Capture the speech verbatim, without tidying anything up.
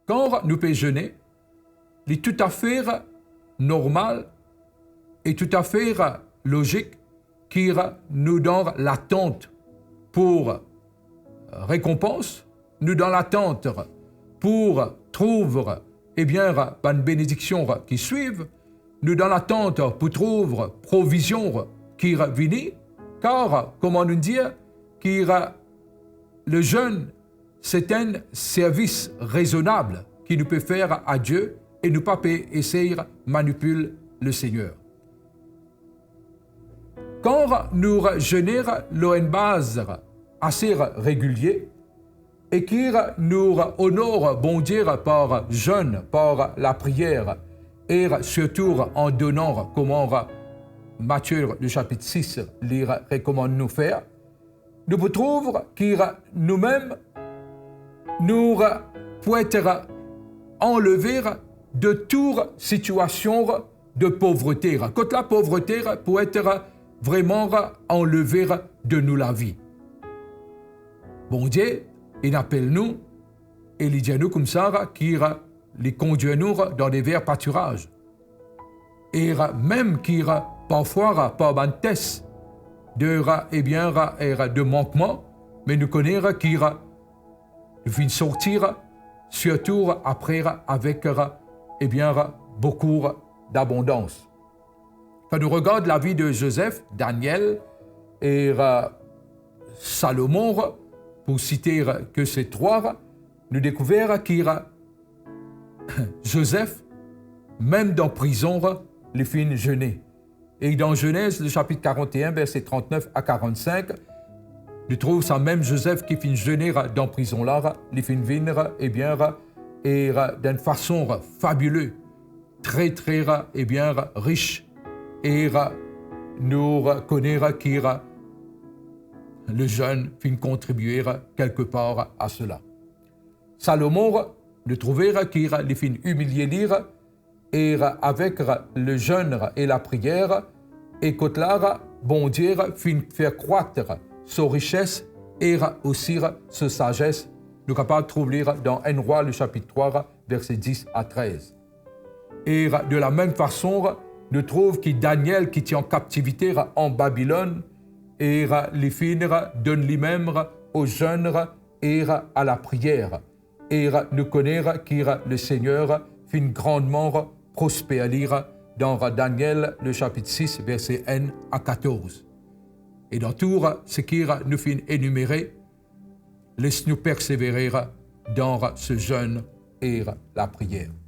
Kan nou pe zene, li toutafe normal e toutafe lozik ki nou dan latant pou rekonpans, nou dan latant pou trouv, ebien, bann benediksion ki swiv, nou dan latant pou trouv provizion ki vini, kar, kouma nou dir, ki le zenn, se enn servis rezonab ki nou pe fer a Die e nou pa pe esey manipil Lesegner. Kan nou zene lor enn baz ase regilie e ki nou onor Bondie par zenn, par lapriyer e sirtou an donan, kouma Matie, le sapit sis, li rekomann nou fer, nou pou trouv ki noumem, nou pou et anleve de tou sitiasion de povrete. Kot la povrete pou et vreman anleve de nou lavi. Bondie, li apel nou e li dir nou koumsa ki li kondir nou dan de ver patiraz. E mem ki parfwa par bann tes de, ebien, de mankman, me nou kone ki nou finn sorti sirtou apre avek, ebien, boukou dabondans. Kan nou regard lavi de Zozef, Daniel e Salomon, pou site ke se trwa, nou dekouver ki Zozef, mem dan prizon, li finn zene. E dan Zenez, le sapit karant-e-enn, verse trant-nef a karant-sink, nou trouv sa mem Zozef ki finn zene dan prizon la, li finn vinn, ebien, e dan enn fason fabile, tre, tre, ebien, ris. E nou kone ki le zenn finn kontribie kelkepar a sela. Salomon, nou trouve ki li finn imilie li, e avek le zenn e lapriyer, e kot la, Bondie finn fer krwat so rises e osi so sazes. Nou kapav trouv li dan enn Rwa, le sapit trwa, verse dis a trez. E de la mem fason, nou trouv ki Daniel ki ti an kaptivite an Babilonn, e li finn donn limem o zenn e a lapriyer. E nou kone ki Lesegner finn grandman prosper li dan Daniel, le sapit sis, verse enn a katorz. E dan tou seki nou finn enimere, les nou persevere dan se zenn e lapriyer.